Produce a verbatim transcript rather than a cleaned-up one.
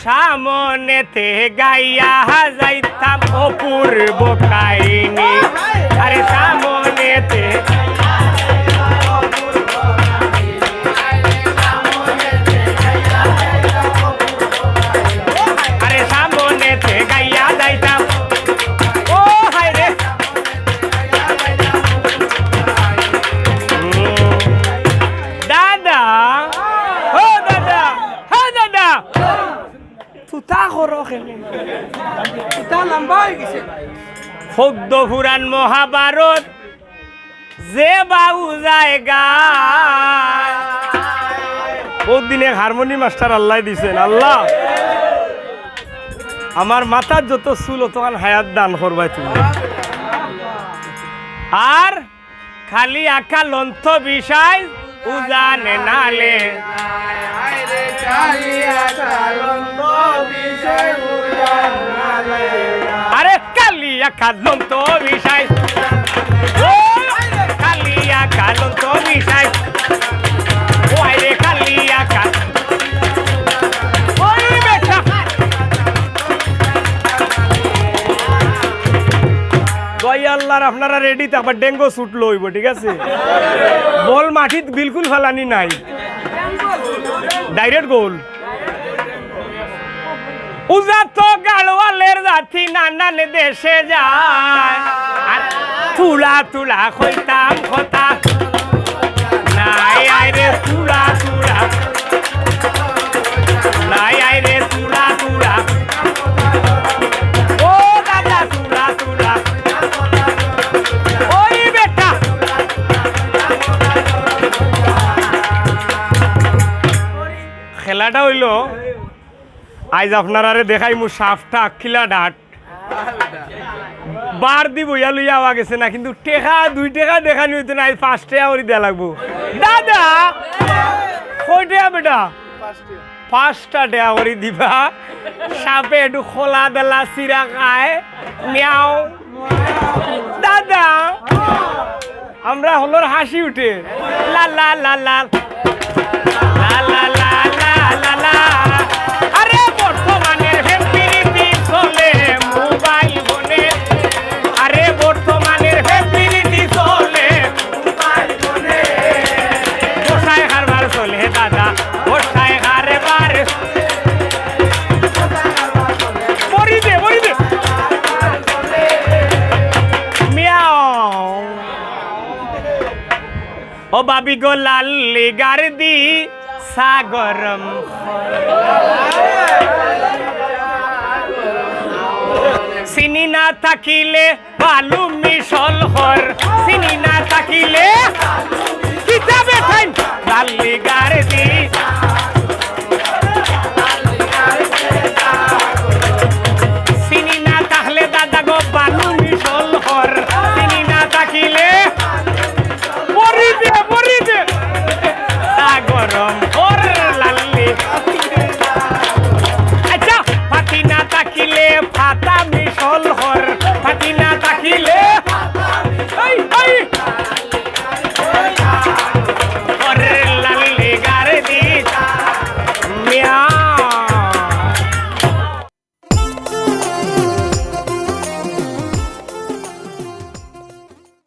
সামনেতে গাইয়া যাইতাম অপূর্ব কাহিনী। আরে সামনেতে, আরে সামনেতে গাইয়া যাইতাম। ও হায় রে। দাদা, ও দাদা, হ্যাঁ দাদা। তুতা করো কেনে? তুতা লম্বা অই গেছে। পদ্ম পুরাণ মহাভারত যে বাউ জায়গা। বহুত দিনে হারমোনি মাস্টার আল্লায় দিছেন, আল্লাহ। আমার মাথার যত চুল অতখান হায়াত দান করবায় তুমি। আর খালি আকালন্ত বিষয় উজানে নালে। আরে খালি আকালন্ত বিষয়, ও খালি আকালন্ত বিষয়, ও আরে খালি আকাল, ওই বেটা। দয়া আল্লাহর, আপনারা রেডি থাকবা, ডেঙ্গু শুট লইব, ঠিক আছে? বল মাটিত বিলকুল ফালানি নাই, ডাইরেক্ট গোল। উজাত গাড়োয়ালের জাতি নানান দেশে যায়, আর তুলা তুলা কইতাম কথা। নাই আয় রে তুলা তুলা, নাই আয় রে তুলা তুলা। ও দাদা তুলা তুলা, ওই বেটা। খেলাটা অইলো, আইজ আপনারারে দেখাইমু সাপটা কিলা ডাট। বার দি বইয়া লইয়া আওয়া গেছে না, কিন্তু টেকা, দুই টেকা দেখানি অইতো না, আইজ পাঁচ টেকা করি দেওয়া লাগবো। দাদা, কয় টেকা বেটা? পাঁচটা টেকা করি দিবা। সাপে একটু খোলা দেলা চিরা খায়, মিয়াও। দাদা, আমরা হকলর হাসি উঠে। লা লা লা লা। লা লা লা লা লা লা। আরে বর্তমানের প্রেম প্রীতি চলে মোবাইল ফোনে। আরে বর্তমানের প্রেম প্রীতি চলে মোবাইল ফোনে। বসায় কারবার চলে দাদা, বসায় কারবার। মরি দে, মরি দে। মিয়াও। ও ভাবি গো লাল্লি গার দি চা গরম। চিনি না থাকিলে বালু মিশল হর।